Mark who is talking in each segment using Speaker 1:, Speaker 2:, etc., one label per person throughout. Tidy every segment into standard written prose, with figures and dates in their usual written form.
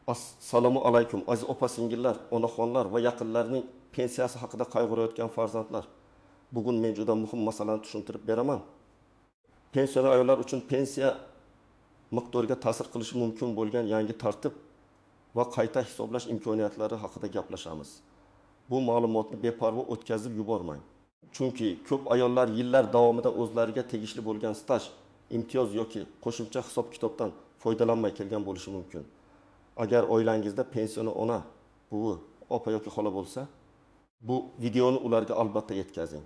Speaker 1: Assalomu alaykum, aziz opa-singillar, onaxonlar va yaqinlarining pensiyasi haqida qayg'urayotgan farzandlar. Bugun men juda muhim masalani tushuntirib beraman. Pensioner ayollar uchun pensiya miqdoriga ta'sir qilishi mumkin bo'lgan yangi tartib va qayta hisoblash imkoniyatlari haqida gaplashamiz. Bu ma'lumotni beparvo o'tkazib yubormang. Chunki ko'p ayollar yillar davomida o'zlariga tegishli bo'lgan staj, imtiyoz yoki qo'shimcha hisob-kitobdan foydalanmay kelgan bo'lishi mumkin. Agar oilangizda pensioner ona, buvi, opa yoki xola bo'lsa, bu videoni ularga albatta yetkazing.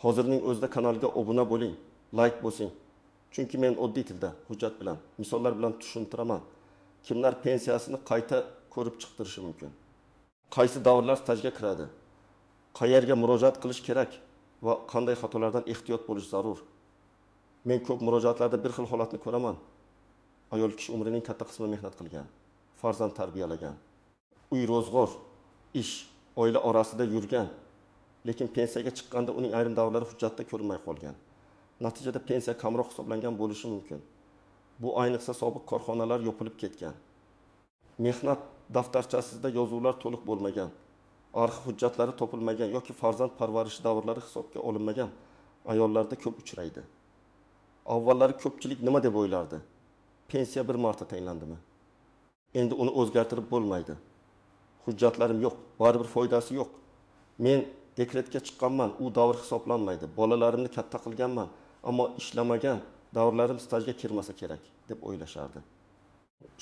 Speaker 1: Hozirning o'zida kanalga obuna bo'ling, like bosing. Chunki men oddiy tilda, hujjat bilan, misollar bilan tushuntiraman. Kimlar pensiyasini qayta ko'rib chiqtirishi mumkin? Qaysi davrlar stajga kiradi? Qayerga murojaat qilish kerak va qanday xatolardan ehtiyot bo'lish zarur? Men ko'p murojaatlarda bir xil holatni ko'raman. Ayol kishi umrining katta qismini mehnat qilgan, farzand tarbiyalagan, uy ro'zg'or, ish, oila orasida yurgan, lekin pensiyaga chiqqanda uning ayrim davrlari hujjatda ko'rinmay qolgan. Natijada pensiya kamroq hisoblangan bo'lishi mumkin. Bu ayniqsa sobiq korxonalar yopilib ketgan. Mehnat daftarchasida yozuvlar to'liq bo'lmagan, arxiv hujjatlari topilmagan yoki farzand parvarishi davrlari hisobga olinmagan ayollarda ko'p uchraydi. Avvallari ko'pchilik nima deb o'ylardi? Pensiya bir marta tayinlandimi? Endi uni o'zgartirib bo'lmaydi. Hujjatlarim yo'q, baribir foydasi yo'q. Men dekretga chiqqanman, u davr hisoblanmaydi. Bolalarimni katta qilganman, ammo ishlamagan davrlarim stajga kirmasa kerak deb o'ylashardi.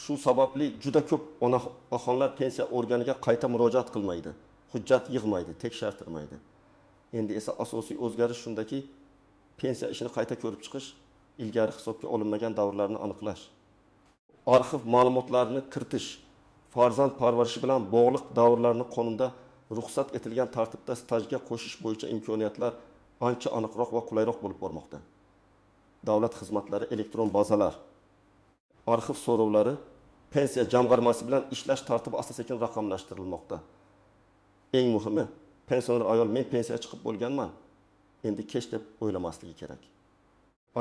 Speaker 1: Shu sababli juda ko'p onaxonlar pensiya organiga qayta murojaat qilmaydi, hujjat yig'maydi, tekshirtirmaydi. Endi esa asosiy o'zgarish shundaki, pensiya ishini qayta ko'rib chiqish, ilgari hisobga olinmagan davrlarni aniqlash, arxiv ma'lumotlarini kiritish, farzand parvarishi bilan bog'liq davrlarni qonunda ruxsat etilgan tartibda stajga qo'shish bo'yicha imkoniyatlar ancha aniqroq va qulayroq bo'lib bormoqda. Davlat xizmatlari, elektron bazalar, arxiv so'rovlari, pensiya jamg'armasi bilan ishlash tartibi asta-sekin raqamlashtirilmoqda. Eng muhimi, pensioner ayol men pensiyaga chiqib bo'lganman, endi kech deb o'ylamasligi kerak.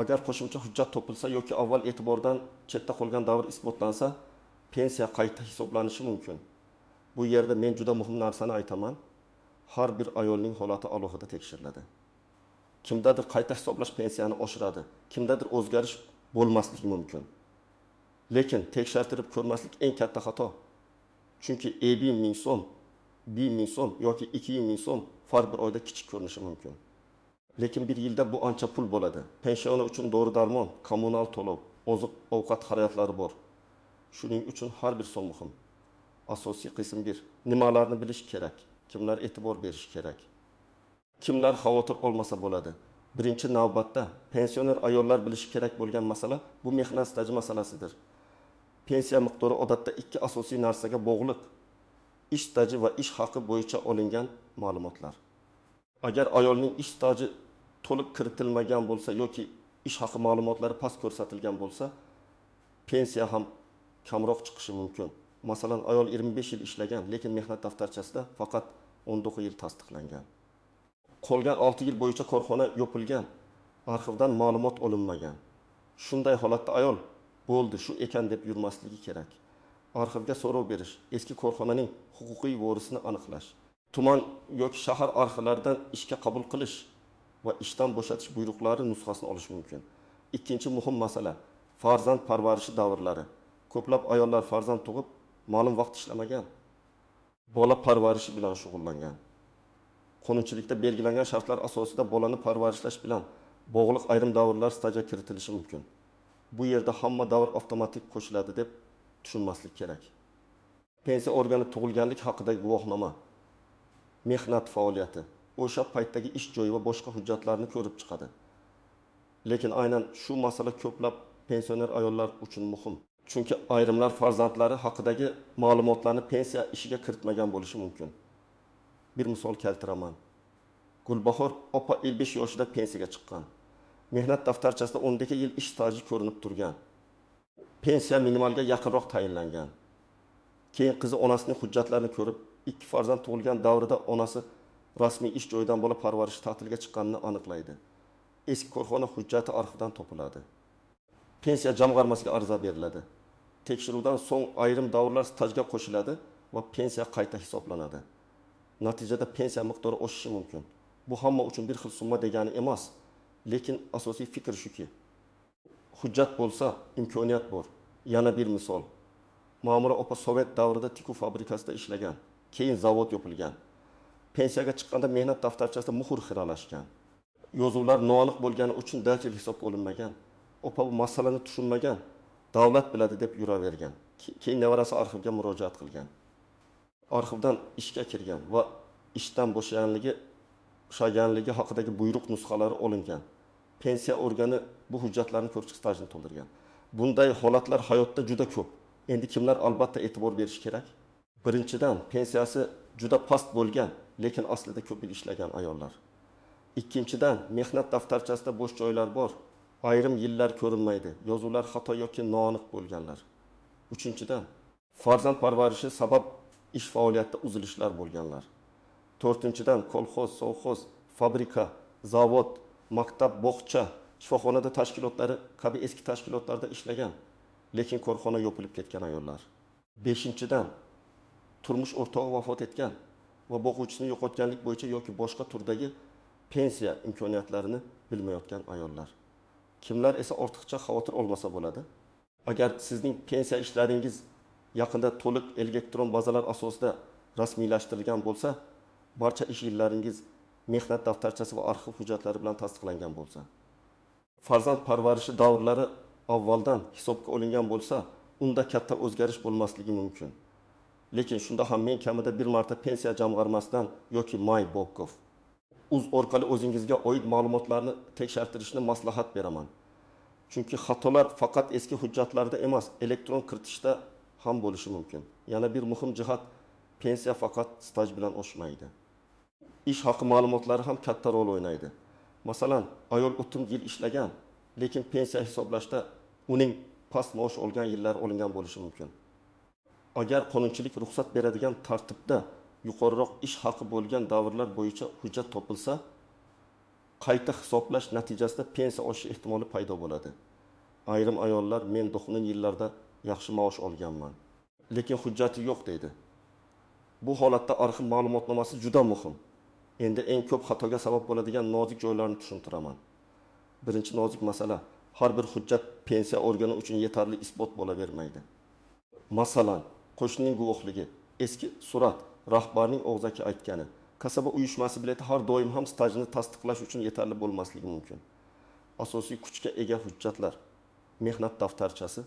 Speaker 1: Agar qo'shimcha hujjat topilsa yoki avval e'tibordan chetda qolgan davr isbotlansa, pensiya qayta hisoblanishi mumkin. Bu yerda men juda muhim narsani aytaman. Har bir ayolning holati alohida tekshiriladi. Kimdadir qayta hisoblash pensiyani oshiradi, kimdadir o'zgarish bo'lmasligi mumkin. Lekin tekshirtirib ko'rmaslik eng katta xato. Chunki 50 ming so'm, 1000 so'm yoki 2000 so'm farq bir oyda kichik ko'rinishi mumkin. Lekin bir yilda bu ancha pul bo'ladi. Pensioner uchun dori-darmon, kommunal to'lov, oziq-ovqat xarajatlari bor. Shuning uchun har bir so'm muhim. Asosiy qism 1. Nimalarni bilish kerak? Kimlar e'tibor berish kerak? Kimlar xavotir olmasa bo'ladi? Birinchi navbatda pensioner ayollar bilishi kerak bo'lgan masala bu mehnat staji masalasidir. Pensiya miqdori odatda ikki asosiy narsaga bog'liq: ish staji va ish haqi bo'yicha olingan ma'lumotlar. Agar ayolning ish staji to'liq kiritilmagan bo'lsa yoki ish haqi ma'lumotlari past ko'rsatilgan bo'lsa, pensiya ham kamroq chiqishi mumkin. Masalan, ayol 25 yil ishlagan, lekin mehnat daftarchasida faqat 19 yil tasdiqlangan. Qolgan 6 yil bo'yicha korxona yopilgan, arxivdan ma'lumot olinmagan. Shunday holatda ayol bo'ldi, shu ekan deb yurmasligi kerak. Arxivga so'rov berish, eski korxonaning huquqiy vorisini aniqlash, tuman yoki shahar arxivlaridan ishga qabul qilish va ishdan bo'shatish buyruqlari nusxasini olish mumkin. Ikkinchi muhim masala farzand parvarishi davrlari. Ko'plab ayollar farzand tug'ib, ma'lum vaqt ishlamagan, bola parvarishi bilan shug'ullangan. Qonunchilikda belgilangan shartlar asosida bolani parvarishlash bilan bog'liq ayrim davrlar stajga kiritilishi mumkin. Bu yerda hamma davr avtomatik qo'shiladi deb tushunmaslik kerak. Pensiya organi tug'ilganlik haqidagi guvohnoma, mehnat faoliyati, o'sha paytdagi ish joyi va boshqa hujjatlarni ko'rib chiqadi. Lekin aynan shu masala ko'plab pensioner ayollar uchun muhim. Chunki ayrimlar farzandlari haqidagi ma'lumotlarni pensiya ishiga kiritmagan bo'lishi mumkin. Bir misol keltiraman. Gulbahor opa 55 yoshida pensiyaga chiqqan. Mehnat daftarchasida 12 yil ish staji ko'rinib turgan. Pensiya minimalga yaqinroq tayinlangan. Keyin qizi onasining hujjatlarini ko'rib, ikki farzand tug'ilgan davrida onasi rasmiy ish joyidan bola parvarish ta'tiliga chiqqanini aniqlaydi. Eski korxona hujjati arxivdan topiladi. Pensiya jamg'armasiga ariza beriladi. Tekshiruvdan so'ng ayrim davrlar stajga qo'shiladi va pensiya qayta hisoblanadi. Natijada pensiya miqdori oshishi mumkin. Bu hamma uchun bir xil summa degani emas, lekin asosiy fikr shuki, hujjat bo'lsa, imkoniyat bor. Yana bir misol. Ma'mura opa sovet davrida tikuv fabrikasida ishlagan, keyin zavod yopilgan. Pensiyaga chiqqanda mehnat daftarchasida muhr xiralashgan. Yozuvlar noaniq bo'lgani uchun dajil hisobga olinmagan. Opa bu masalani tushunmagan, davlat biladi deb yuravergan. Keyin nevarasi arxivga murojaat qilgan. Arxivdan ishga kirgan va ishdan bo'shaganligi haqidagi buyruq nusxalari olingan. Pensiya organi bu hujjatlarni ko'rib chiqib stajini to'ldirgan. Bunday holatlar hayotda juda ko'p. Endi kimlar albatta e'tibor berishi kerak? Birinchidan, pensiyasi juda past bo'lgan, lekin aslida ko'p yil ishlagan ayollar. Ikkinchidan, mehnat daftarchasida bo'sh joylar bor. Ayrim yillar ko'rinmaydi, yozuvlar xato yoki noaniq bo'lganlar. Uchinchidan, farzand parvarishi sabab ish faoliyatida uzilishlar bo'lganlar. To'rtinchidan, kolxoz, sovxoz, fabrika, zavod, maktab, bog'cha, shifoxonada tashkilotlari kabi eski tashkilotlarda ishlagan, lekin korxona yopilib ketgan ayollar. Beshinchidan, turmush o'rtog'i vafot etgan va boquvchisini yo'qotganlik bo'yicha yoki boshqa turdagi pensiya imkoniyatlarini bilmayotgan ayollar. Kimlar esa ortiqcha xavotir olmasa bo'ladi? Agar sizning pensiya ishlaringiz yaqinda to'liq elektron bazalar asosida rasmiylashtirilgan bo'lsa, barcha ish yillaringiz mehnat daftarchasi va arxiv hujjatlari bilan tasdiqlangan bo'lsa, farzand parvarishi davrlari avvaldan hisobga olingan bo'lsa, unda katta o'zgarish bo'lmasligi mumkin. Lekin shunda ham men kamida bir marta pensiya jamg'armasidan yoki MyBobkov uz orqali o'zingizga oid ma'lumotlarni tekshirtirishni maslahat beraman. Chunki xatolar faqat eski hujjatlarda emas, elektron kiritishda ham bo'lishi mumkin. Yana bir muhim jihat, pensiya faqat staj bilan oshmaydi. Ish haqi ma'lumotlari ham katta rol o'ynaydi. Masalan, ayol 30 yil ishlagan, lekin pensiya hisoblashda uning past maosh olgan yillari olingan bo'lishi mumkin. Agar qonunchilik ruxsat beradigan tartibda yuqoriroq ish haqi bo'lgan davrlar bo'yicha hujjat topilsa, qayta hisoblash natijasida pensiya oshishi ehtimoli paydo bo'ladi. Ayrim ayollar men 90 yillarda yaxshi maosh olganman, lekin hujjati yo'q deydi. Bu holatda arxiv ma'lumotnomasi juda muhim. Endi eng ko'p xatoga sabab bo'ladigan nozik joylarni tushuntiraman. Birinchi nozik masala, har bir hujjat pensiya organi uchun yetarli isbot bo'lavermaydi. Masalan, qo'shnining guvohligi, eski surat, rahbarning og'zaki aytgani, kasaba uyushmasi bileti har doim ham stajni tasdiqlash uchun yetarli bo'lmasligi mumkin. Asosiy kuchga ega hujjatlar: mehnat daftarchasi,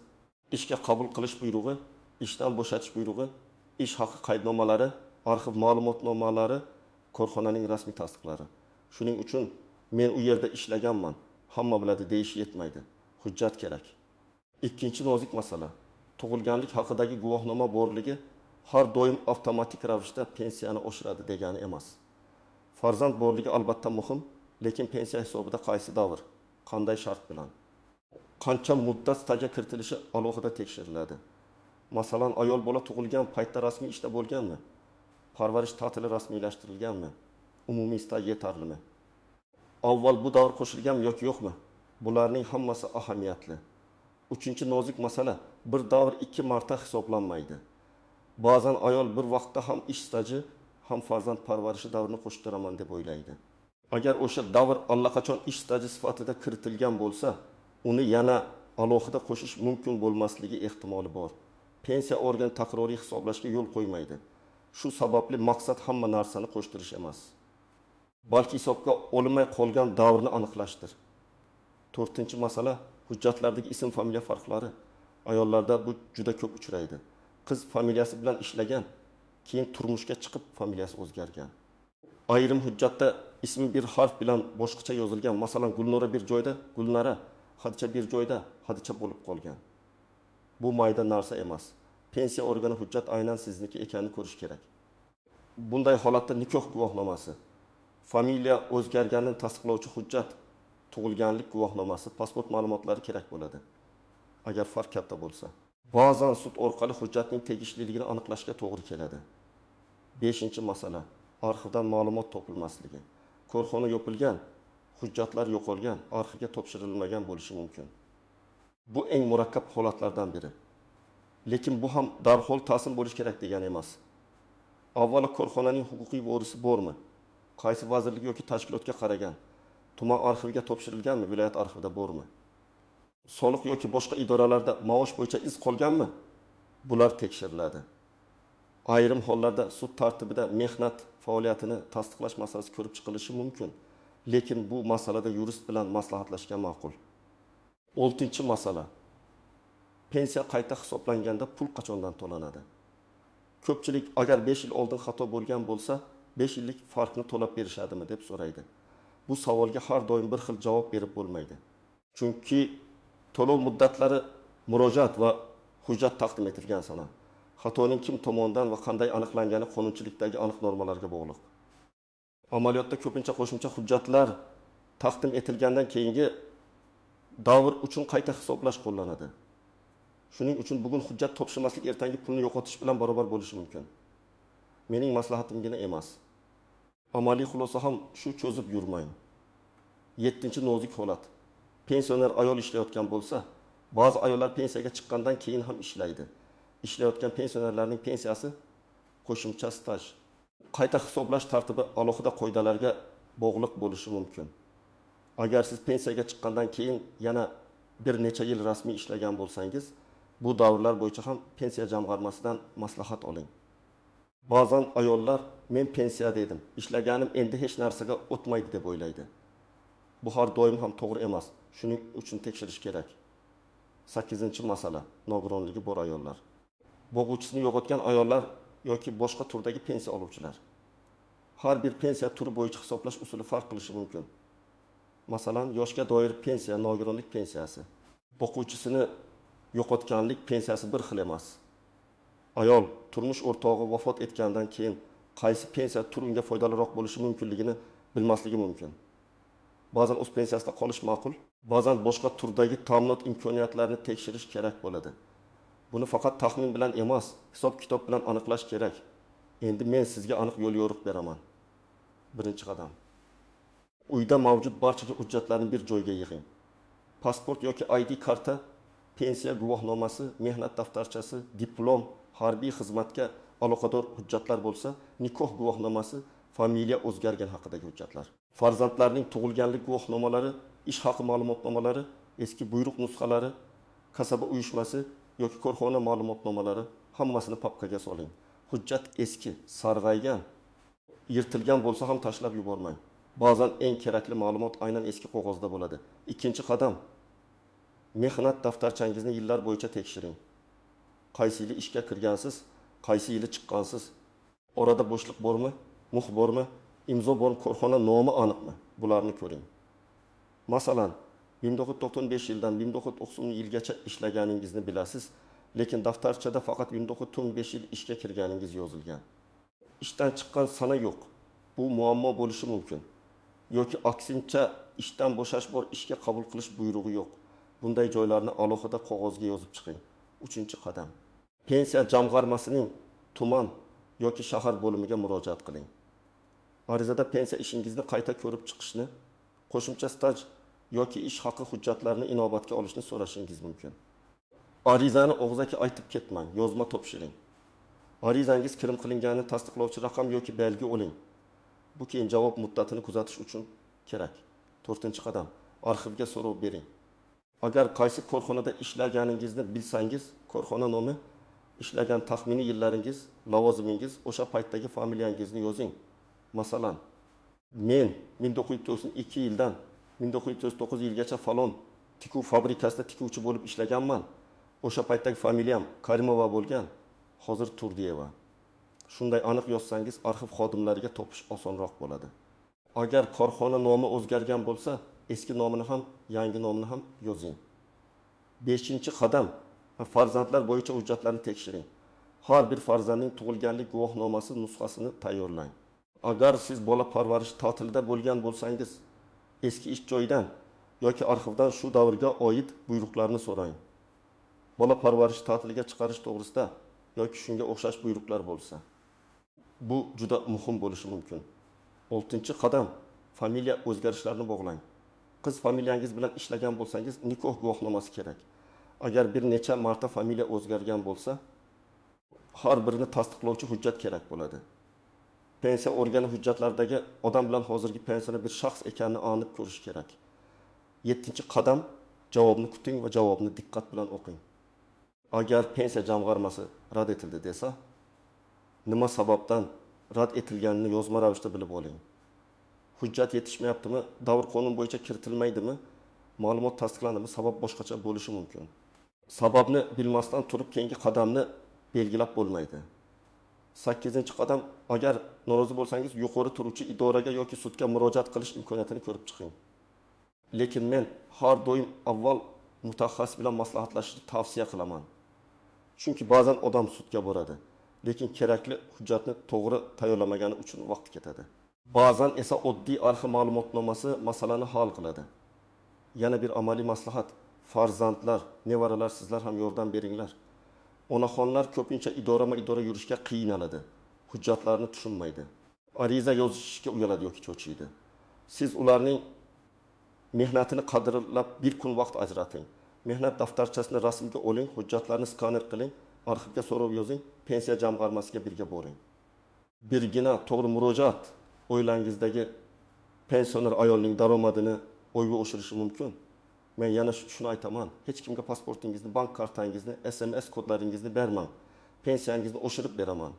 Speaker 1: ishga qabul qilish buyrug'i, ishdan bo'shatish buyrug'i, ish haqi qaydnomalari, arxiv ma'lumotnomalari, korxonaning rasmiy tasdiqlari. Shuning uchun men u yerda ishlaganman, hamma biladi deyish yetmaydi. Hujjat kerak. Ikkinchi nozik masala, tug'ilganlik haqidagi guvohnoma borligi har doim avtomatik ravishda pensiyani oshiradi degani emas. Farzand borligi albatta muhim, lekin pensiya hisobida qaysi davr, qanday shart bilan, qancha muddat stajga kiritilishi alohida tekshiriladi. Masalan, ayol bola tug'ilgan paytda rasmiy ishda bo'lganmi? Parvarish ta'tili rasmiylashtirilganmi? Umumiy staj yetarlimi? Avval bu davr qo'shilganmi yoki yo'qmi? Bularning hammasi ahamiyatli. Uchinchi nozik masala, bir davr 2 marta hisoblanmaydi. Ba'zan ayol bir vaqtda ham ish staji, ham farzand parvarishi davrini qo'shtiraman deb o'ylaydi. Agar o'sha davr allaqachon ish staji sifatida kiritilgan bo'lsa, uni yana alohida qo'shish mumkin bo'lmasligi ehtimoli bor. Pensiya organi takroriy hisoblashga yo'l qo'ymaydi. Shu sababli maqsad hamma narsani qo'shtirish emas, balki hisobga olinmay qolgan davrni aniqlashdir. To'rtinchi masala, hujjatlardagi ism familiya farqlari. Ayollarda bu juda ko'p uchraydi. Qiz familiyasi bilan ishlagan, keyin turmushga chiqib familiyasi o'zgargan. Ayrim hujjatda ismi bir harf bilan boshqacha yozilgan. Masalan, Gulnora bir joyda Gulnara, Hadicha bir joyda Hadicha bo'lib qolgan. Bu mayda narsa emas. Pensiya organi hujjat aynan sizniki ekanini ko'rish kerak. Bunday holatda nikoh guvohnomasi, familiya o'zgarganini tasdiqlovchi hujjat, tug'ilganlik guvohnomasi, pasport ma'lumotlari kerak bo'ladi. Agar farq katta bo'lsa. Ba'zan sud orqali hujjatning tegishliligini aniqlashga to'g'ri keladi. 5. Masala, arxivdan ma'lumot topilmasligi. Korxona yopilgan, hujjatlar yo'qolgan, arxivga topshirilmagan bo'lishi mumkin. Bu eng murakkab holatlardan biri. Lekin bu ham darhol taslim bo'lish kerak degani emas. Avvalo korxonaning huquqiy vorisi bormi? Qaysi vazirlik yoki tashkilotga qaragan? Tuman arxiviga topshirilganmi, viloyat arxivida bormi? Soliq yoki boshqa idoralarda maosh bo'yicha iz qolganmi? Bular tekshiriladi. Ayrim hollarda sud tartibida mehnat faoliyatini tasdiqlash masalasi ko'rib chiqilishi mumkin. Lekin bu masalada yurist bilan maslahatlashgan ma'qul. 6-masala. Pensiya qayta hisoblanganda pul qachondan to'lanadi? Ko'pchilik agar 5 yil oldin xato bo'lgan bo'lsa, 5 yillik farqni to'lab berishadimi deb so'raydi. Bu savolga har doim bir xil javob berib bo'lmaydi. Chunki to'lov muddatlari murojaat va hujjat taqdim etilgan sana. Xatoning kim tomonidan va qanday aniqlangani qonunchilikdagi aniq normalarga bog'liq. Amaliyotda ko'pincha qo'shimcha hujjatlar taqdim etilgandan keyingi davr uchun qayta hisoblash qo'llanadi. Shuning uchun bugun hujjat topshirmaslik ertangi pulni yo'qotish bilan barobar bo'lishi mumkin. Mening maslahatimgina emas. Amaliy xulosa ham shu, cho'zib yurmang. 7-nozik holat. Pensioner ayol ishlayotgan bo'lsa, ba'zi ayollar pensiyaga chiqqandan keyin ham ishlaydi. Ishlayotgan pensionerlarning pensiyasi qo'shimcha staj. Qayta hisoblash tartibi alohida qoidalarga bog'liq bo'lishi mumkin. Agar siz pensiyaga chiqqandan keyin yana bir necha yil rasmiy ishlagan bo'lsangiz, bu davrlar bo'yicha ham pensiya jamg'armasidan maslahat oling. Ba'zan ayollar men pensiyada edim, ishlaganim endi hech narsaga o'tmaydi deb o'ylaydi. Bu har doim ham to'g'ri emas. Shuning uchun tekshirish kerak. 8-masala. Nogironligi bor ayollar. Bo'g'uvchisini yo'qotgan ayollar yoki boshqa turdagi pensiya oluvchilar. Har bir pensiya turi bo'yicha hisoblash usuli farq qilishi mumkin. Masalan, yoshga doir pensiya, nogironlik pensiyasi, boquvchisini yo'qotganlik pensiyasi bir xil emas. Ayol turmush o'rtog'i vafot etgandan keyin qaysi pensiya turi unga foydaliroq bo'lishi mumkinligini bilmasligi mumkin. Ba'zan o'z pensiyasida qolish ma'qul, ba'zan boshqa turdagi ta'minot imkoniyatlarini tekshirish kerak bo'ladi. Buni faqat taxmin bilan emas, hisob-kitob bilan aniqlash kerak. Endi men sizga aniq yo'l-yo'riq beraman. 1-qadam. Uyda mavjud barcha hujjatlarni bir joyga yig'ing. Pasport yoki ID karta, pensiya guvohnomasi, mehnat daftarchasi, diplom, harbiy xizmatga aloqador hujjatlar bo'lsa, nikoh guvohnomasi, familiya o'zgargan haqidagi hujjatlar. Farzandlarning tug'ilganlik guvohnomalari, ish haqi ma'lumotnomalari, eski buyruq nusxalari, kasaba uyushmasi yoki korxona ma'lumotnomalari hammasini papkaga soling. Hujjat eski, sarg'aygan, yirtilgan bo'lsa ham tashlab yubormang. Ba'zan eng kerakli ma'lumot aynan eski qog'ozda bo'ladi. 2-qadam. Mehnat daftarchangizni yillar bo'yicha tekshiring. Qaysi yili ishga kirgansiz, qaysi yili chiqqansiz, orada bo'shliq bormi, muh bormi, imzo bormi, korxona nomi aniqmi? Bularni ko'ring. Masalan, 1995 yildan 1990 yilgacha ishlaganingizni bilasiz, lekin daftarchada faqat 1995 yil ishga kirganingiz yozilgan. Ishdan chiqqan sana yo'q. Bu muammo bo'lishi mumkin. Yoki aksincha ishdan bo'shash bor, ishga qabul qilish buyrug'i yo'q. Bunday joylarni alohida qog'ozga yozib chiqing. 3-qadam. Pensiya jamg'armasining tuman yoki shahar bo'limiga murojaat qiling. Arizada pensiya ishingizni qayta ko'rib chiqishni, qo'shimcha staj yoki ish haqi hujjatlarini inobatga olishni so'rashingiz mumkin. Arizani og'zaki aytib ketmang, yozma topshiring. Arizangiz kirim qilinganini tasdiqlovchi raqam yoki belgi oling. Bu keyin javob muddatini kuzatish uchun kerak. 4-qadam. Arxivga so'rov bering. Agar qaysi korxonada ishlaganingizni bilsangiz, korxona nomi, ishlagan taxminiy yillaringiz, lavozimingiz, o'sha paytdagi familiyangizni yozing. Masalan, men 1992 yildan 1999 yilgacha falon tikuv fabrikasida tikuvchi bo'lib ishlaganman. O'sha paytdagi familiyam Karimova bo'lgan, hozir Turdiyeva. Shunday aniq yozsangiz, arxiv xodimlariga topish osonroq bo'ladi. Agar korxona nomi o'zgargan bo'lsa, eski nomini ham, yangi nomini ham yozing. 5-qadam. Farzandlar bo'yicha hujjatlarni tekshiring. Har bir farzandning tug'ilganlik guvohnomasi nusxasini tayyorlang. Agar siz bola parvarish ta'tilida bo'lgan bo'lsangiz, eski ish joyidan yoki arxivdan shu davrga oid buyruqlarni so'rang. Bola parvarish ta'tiliga chiqarish to'g'risida yoki shunga o'xshash buyruqlar bo'lsa, bu juda muhim bo'lishi mumkin. 6-qadam. Familiya o'zgarishlarini bog'lang. Qiz familiyangiz bilan ishlagan bo'lsangiz, nikoh guvohnomasi kerak. Agar bir necha marta familiya o'zgargan bo'lsa, har birini tasdiqlovchi hujjat kerak bo'ladi. Pensiya organi hujjatlaridagi odam bilan hozirgi pensioner bir shaxs ekanini aniq ko'rish kerak. 7-qadam javobni kuting va javobni diqqat bilan o'qing. Agar pensiya jamg'armasi rad etildi desa, nima sababdan rad etilganini yozma ravishda bilib oling. Hujjat yetishmayaptimi, davr qonun bo'yicha kiritilmaydimi, ma'lumot tasdiqlandimi, sabab boshqacha bo'lishi mumkin. Sababni bilmasdan turib keyingi qadamni belgilab bo'lmaydi. 8-qadam agar norozi bo'lsangiz yuqori turuvchi idoraga yoki sudga murojaat qilish imkoniyatini ko'rib chiqing. Lekin men har doim avval mutaxassis bilan maslahatlashishni tavsiya qilaman. Chunki ba'zan odam sudga boradi, lekin kerakli hujjatni to'g'ri tayyorlamagani uchun vaqt ketadi. Ba'zan esa oddiy arxiv ma'lumotnomasi masalani hal qiladi. Yana bir amaliy maslahat: farzandlar, nevaralar, sizlar ham yordam beringlar. Onaxonlar ko'pincha idorama-idora yurishga qiynaladi, hujjatlarni tushunmaydi, ariza yozishga uyaladi yoki cho'chiydi. Siz ularning mehnatini qadrlab bir kun vaqt ajrating. Mehnat daftarchasini rasmga oling, hujjatlarni skaner qiling, arxivga so'rov yozing, pensiya jamg'armasiga birga boring. Birgina to'g'ri murojaat oilangizdagi pensioner ayolning daromadini oyga oshirishi mumkin. Men yana shuni aytaman, hech kimga pasportingizni, bank kartangizni, SMS kodlaringizni bermang. Pensiyangizni oshirib beraman.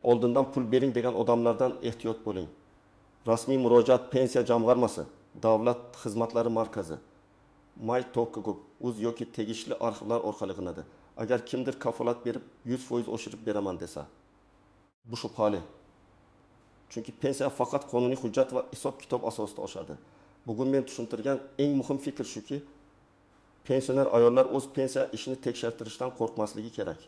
Speaker 1: Oldindan pul bering degan odamlardan ehtiyot bo'ling. Rasmiy murojaat pensiya jamg'armasi, davlat xizmatlari markazi, my.gov.uz yoki tegishli arxivlar orqali qilinadi. Agar kimdir kafolat berib 100% oshirib beraman desa, bu shubhali. Chunki pensiya faqat qonuniy hujjat va hisob-kitob asosida oshadi. Bugun men tushuntirgan eng muhim fikr shuki, pensioner ayollar o'z pensiya ishini tekshirtirishdan qo'rqmasligi kerak.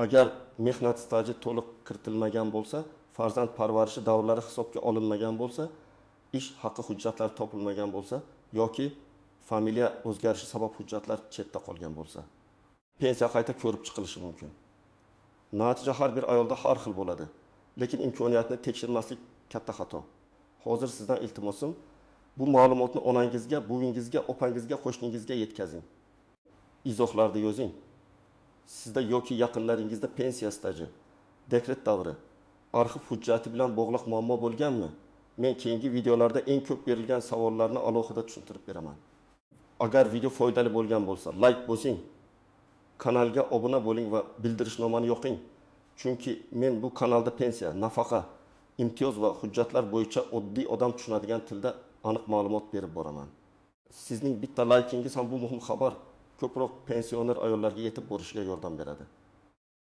Speaker 1: Agar mehnat staji to'liq kiritilmagan bo'lsa, farzand parvarishi davrlari hisobga olinmagan bo'lsa, ish haqi hujjatlari topilmagan bo'lsa yoki familiya o'zgarishi sabab hujjatlar chetda qolgan bo'lsa, pensiya qayta ko'rib chiqilishi mumkin. Natija har bir ayolda har xil bo'ladi, lekin imkoniyatni tekshirmaslik katta xato. Hozir sizdan iltimosim, bu ma'lumotni onangizga, buvingizga, opangizga, qo'shningizga yetkazing. Izohlarda yozing. Sizda yoki yaqinlaringizda pensiya staji, dekret davri, arxiv hujjati bilan bog'liq muammo bo'lganmi? Men keyingi videolarda eng ko'p berilgan savollarni alohida tushuntirib beraman. Agar video foydali bo'lgan bo'lsa, like bosing, kanalga obuna bo'ling va bildirishnomani yoqing. Chunki men bu kanalda pensiya, nafaqa, imtiyoz va hujjatlar bo'yicha oddiy odam tushunadigan tilda aniq ma'lumot berib boraman. Sizning bitta laykingiz ham bu muhim xabar ko'proq pensioner ayollarga yetib borishiga yordam beradi.